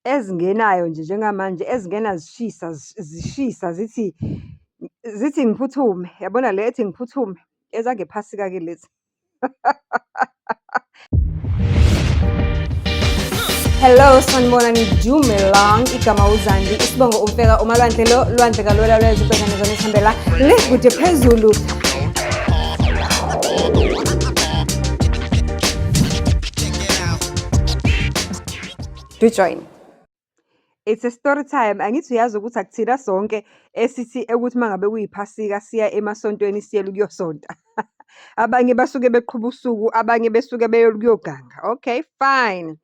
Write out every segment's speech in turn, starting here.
Ezingenayo nje njengamanje ezingena zishisa zishisa zithi, zithi ngiphuthume, yabona le ethi ngiphuthume, ezangephasika-ke lezi. Hello, sanibonani, dumelang. Igama uZandi, isibongo uMfeka, uMalwandle lo, lwandle kalwela lwezwe ubhekane zona esihambela le kude phezulu. Do join. It's a story time. Angithi uyazi ukuthi akuthina sonke esithi ukuthi uma ngabe kuyiphasika siya emasontweni siyele ukuyosonta. Abanye basuke beqhuba usuku, abanye besuke beyola ukuyoganga. Okay, fine.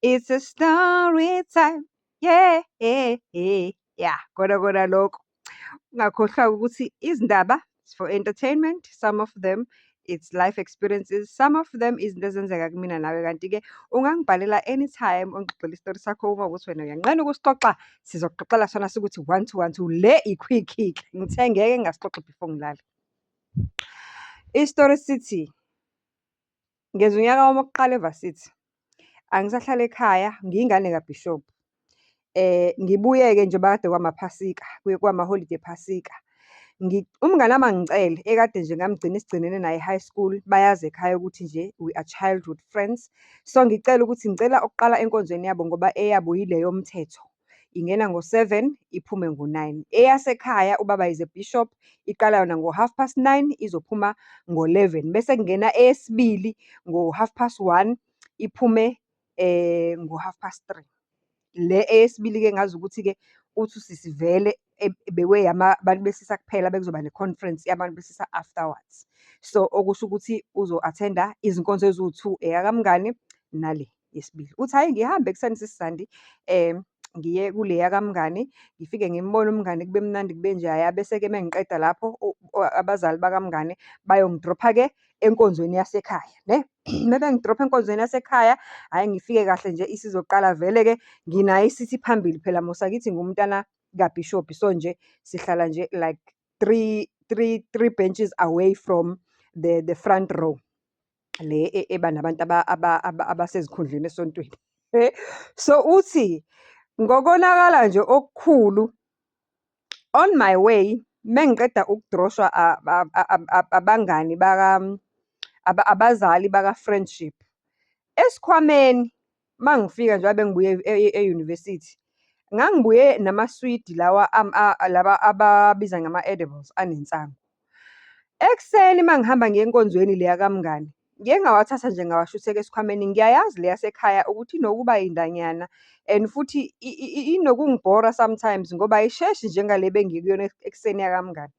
It's a story time. Yeah, yeah, yeah. Yeah, kona kona lokho. Ungakhohlwa ukuthi izindaba is for entertainment, some of them it's life experiences, some of them izinto ezenzeka kumina nawe. Kanti-ke ungangibhalela anytime ungixoxele isitori sakho uma ukuthi wena uyanqena ukusixoxa, sizokuxoxela sona sikuthi one two one two. Le i-quickie-ke, ngithe ngeke ngingasixoxi before ngilale. Isitori sithi, ngenza unyaka wami wokuqala e-varsity, angisahlali ekhaya, ngiyingane kabhishobhi. Ngibuye-ke njengoba kade kwamaphasika, kuye kwamaholide ephasika. Umngani wami angicele, ekade nje ngamgcina esigcinene naye e-high school, bayazi ekhaya ukuthi nje we are childhood friends. So, ngicele ukuthi ngicela ukuqala enkonzweni yabo ngoba eyabo yile yomthetho. Ingena ngo-seven, iphume ngo-nine. Eyasekhaya, ubaba is a bishop, iqala yona ngo-half past nine, izophuma ngo-eleven. Bese kungena eyesibili ngo-half past one, iphume ngo-half past three. Le eyesibili-ke ngazi ukuthi-ke uthi usisi vele abantu besilisa kuphela bekuzoba ne-conference yabantu besilisa afterwards. So, okusho ukuthi uzo-attend-a izinkonzo eziwu-two, eyakamngani nale yesibili. Uthi hhayi ngihambe ekuseni sisi Zandi, ngiye kule yakamngani, ngifike ngimbone umngani kube mnandi kube njaya. Bese-ke uma ngiqeda lapho abazali bakamngani bayongidropha-ke enkonzweni yasekhaya, ne. Uma bengidropha enkonzweni yasekhaya, hhayi ngifike kahle nje isizoqala vele-ke nginayo isithi phambili phela musa akithi ngumntana kabhishobhi. So nje sihlala nje like three, three, three benches away from the front row. Le eba nabantu abasezikhundleni esontweni. So uthi ngokonakala nje okukhulu, on my way, mengiqeda ukudroshwa abangani baka, abazali baka-friendship. Esikhwameni uma ngifika njengoba bengibuye e-university, ngangibuye namaswidi lawa laba ababiza ngama-edibles anensangu. Ekuseni uma ngihamba ngiya enkonzweni le yakamngani, ngike ngawathatha nje ngawashutheka esikhwameni. Ngiyayazi le yasekhaya ukuthi inokuba yindanyana and futhi inokungibhora sometimes ngoba ayisheshi njengale bengikuyona ekuseni yakamngani.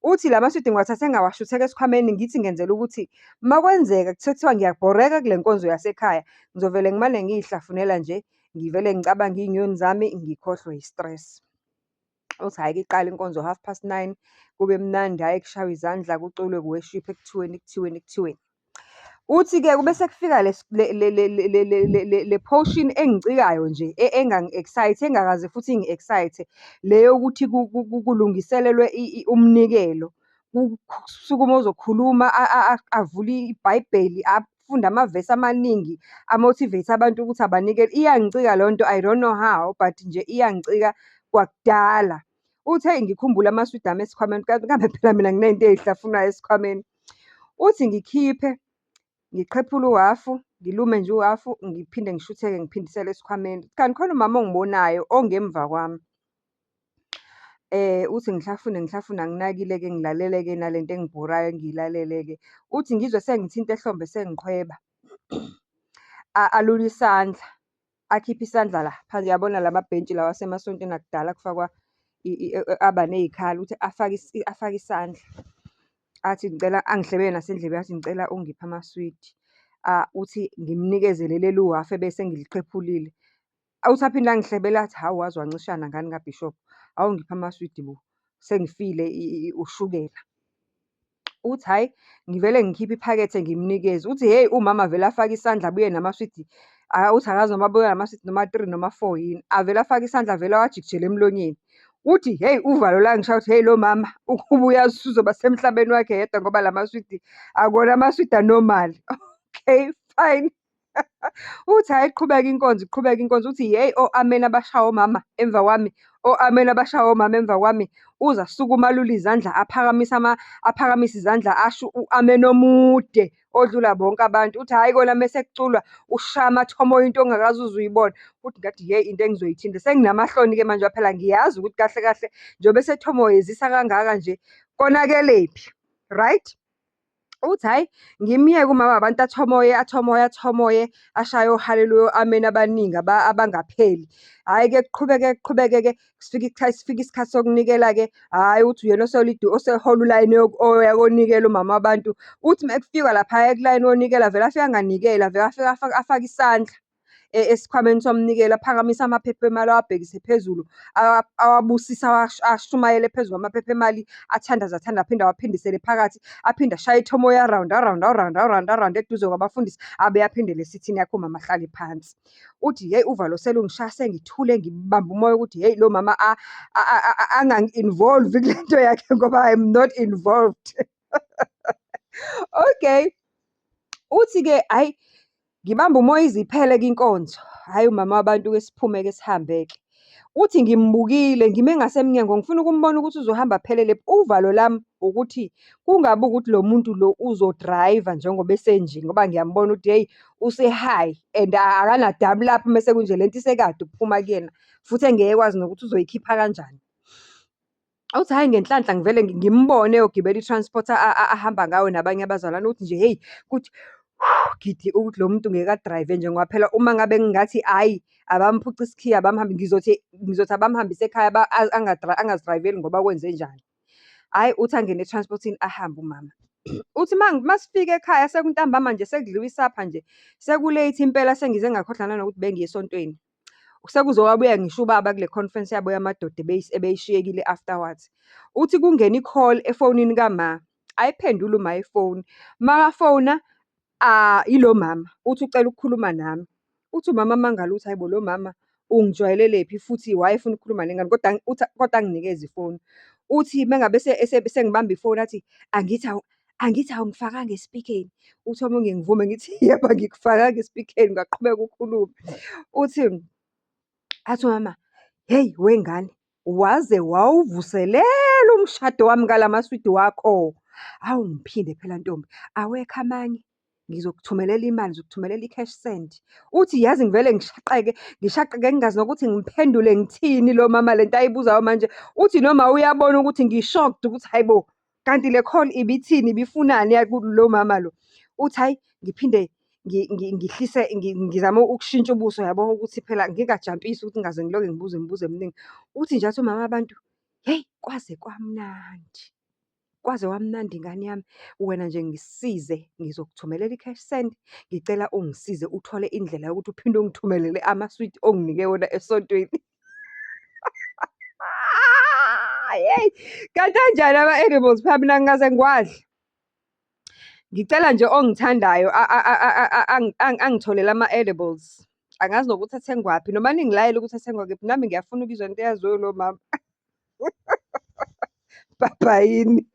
Uthi la maswidi ngiwathathe ngawashutheka esikhwameni ngithi ngenzela ukuthi uma kwenzeka kuthiwa ngiyabhoreka kule nkonzo yasekhaya, ngizovele ngimane ngiy'hlafunela nje, ngivele ngicabange iy'nyoni zami, ngikhohlwe yi-stress. Uthi hhayi-ke iqale inkonzo half past nine, kube mnandi, hhayi kushaywe izandla, kuculwe ku-worship-we, kuthiweni, kuthiweni, kuthiweni. Uthi-ke kube sekufika le portion engicikayo nje, engangi-excite, engakaze futhi ingi-excite, le yokuthi kulungiselelwe umnikelo. Kusukume ozokhuluma avule iBhayibheli, afunde amavesi amaningi, a-motivate abantu ukuthi abanikele. Iyangicika leyo nto, I don't know how, but nje iyangicika kwakudala. Uthi hheyi ngikhumbule amaswidi ami esikhwameni, kanti kambe phela mina nginey'nto ey'hlafunwayo esikhwameni. Uthi ngikhiphe, ngiqhephule uhhafu, ngilume nje uhhafu, ngiphinde ngishutheke ngiphindisele esikhwameni. Kanti khona umama ongibonayo ongemva kwami. Uthi ngihlafune ngihlafune anginakile-ke ngilalele-ke nalento engibhorayo engiyilalele-ke. Uthi ngizwe sengithinta ehlombe sengiqhweba. Alule isandla, akhiphe isandla la phansi, uyabona la mabhentshi lawa asemasontweni akudala kufakwa aba ney'khala, uthi afake afake isandla. Athi ngicela angihlebele nasendlebeni athi ngicela ungiphe amaswidi. Uthi ngimnikeze leli eliwuhhafu ebese ngiliqhephulile. Uthi aphinde angihlebele athi, hawu waze wancishana ngane kabhishobhi. Awungiphe amaswidi bo, sengifile ushukela. Uthi hhayi, ngivele ngikhiphe iphakethe ngimnikeze. Uthi hheyi umama avele afake isandla abuye namaswidi. Uthi akazi noma abuye namaswidi noma three noma four yini. Avele afake isandla avele awajikijele emlonyeni. Uthi hheyi uvalo langishaya ukuthi hheyi lo mama ukuba uyazi uzoba semhlabeni wakhe yedwa ngoba la maswidi akuwona amaswidi a-normal. Okay, fine. Uthi hhayi iqhubeke inkonzo, iqhubeke inkonzo, uthi hheyi o-ameni abashawa omama emva kwami, o-ameni abashawa omama emva kwami. Uze asukume alule izandla, aphakamise aphakamise izandla asho u-ameni omude odlula bonke abantu. Uthi hhayi kona uma sekuculwa, ushaya amathomoyo into ongakaze uze uyibone. Uthi ngathi hheyi into engizoyithinta, senginamahloni-ke manje ngoba phela ngiyazi ukuthi kahle kahle njengoba esethomoyezisa kangaka nje konakelephi, right? Uthi hhayi, ngimyeke umama wabantu athomoye, athomoye, athomoye, ashaye o-haleluya, o-ameni abaningi abangapheli. Hhayi-ke kuqhubeke, kuqhubeke-ke, sifike sifike isikhathi sokunikela-ke, hhayi uthi uyena osehola ulayini oya konikela umama wabantu. Uthi uma kufika laphaya kulayini wonikela avele afike anganikeli, avele afike afake isandla esikhwameni somnikelo, aphakamise amaphepha emali awabhekise phezulu, awabusise ashumayele phezu kwamaphepha emali, athandaze, athandaze, aphinde awaphindisele phakathi. Aphinde ashaye ithomoyi arawundi, arawundi, arawundi, arawundi, arawundi eduze kwabafundisi, abuye aphindele esithini yakhe umama ahlale phansi. Uthi hheyi uvalo selungishaya sengithule ngibambe umoya ukuthi hheyi lo mama angangi-involve-i kule nto yakhe ngoba I'm not involved. Okay, uthi-ke hhayi, ngibambe umoya ize iphele-ke inkonzo. Hhayi umama wabantu-ke siphume-ke sihambe-ke. Uthi ngimbukile ngime ngasemnyango ngifuna ukumbona ukuthi uzohamba aphelelephi. Uvalo lami ukuthi, kungabi ukuthi lo muntu lo uzodrayiva njengoba esenje, ngoba ngiyambona ukuthi hheyi use-high and akanadamu lapho uma sekunje lento isekade ukuphuma kuyena, futhi engeke ekwazi nokuthi uzoyikhipha kanjani. Uthi hhayi ngenhlanhla ngivele ngimbone eyogibela i-transport ahamba ngayo nabanye abazalwane. Uthi nje hheyi, kuthi gidi ukuthi lo muntu ngeke adrayive nje ngoba phela uma ngabe ngingathi hhayi abamphuce isikhiye ngizothi, ngizothi abamhambise ekhaya angazidrayiveli ngoba kwenzenjani. Hhayi uthi angene e-transport-ini ahambe umama. Uthi uma sifika ekhaya sekuntambama nje sekudliwa isapha nje, seku-late impela sengize ngakhohlwa nanokuthi bengiye esontweni. Sekuze kwabuya ngisho ubaba kule conference yabo yamadoda ebeyishiyekile afterwards. Uthi kungena i-call efonini kama, ayiphendule uma ifoni. Makafona ilo mama, uthi ucela ukukhuluma nami. Uthi umama amangale ukuthi hhayi bo lo mama ungijwayelephi futhi why efuna ukukhuluma nengane, kodwa uthi kodwa anginikeze ifoni. Uthi uma ngabe sengibamba ifoni athi, angithi angithi awungifakanga esipikeni. Uthi omunye ngivume ngithi, yebo angikufakanga esipikeni, ungaqhubeka ukhulume. Uthi, athi umama, hheyi wengane, waze wawuvuselela umshado wami ngala maswidi wakho. Awungiphinde phela ntombi, awekho amanye? Ngizokuthumelela imali, ngizokuthumelela i-cash send. Uthi yazi ngivele ngishaqeke, ngishaqeke ngingazi nokuthi ngiphendule ngithini lo mama lento ayibuzayo manje. Uthi noma uyabona ukuthi ngi-shocked ukuthi hhayi bo, kanti le call ibithini, ibifunani lo mama lo. Uthi hhayi, ngiphinde ngihlise ngizame ukushintsha ubuso yabo ukuthi phela ngingajampisi ukuthi ngingaze ngiloke ngibuza imibuzo eminingi. Uthi nje athi umama wabantu, hheyi kwaze kwamnandi. Kwaze kwamnandi ngane yami, wena nje ngisize, ngizokuthumelela i-cash send. Ngicela ungisize uthole indlela yokuthi uphinde ungithumelele amaswidi onginike wona esontweni. Yeyi, kanti anjani ama-edibles phela mina ngikaze ngiwadle. Ngicela nje ongithandayo angitholele ama-edibles. Angazi nokuthi athengwaphi, noma ningilayele ukuthi athengwa kephi, nami ngiyafuna ukuzwa into eyaziwa yilo mama. Bhabhayini.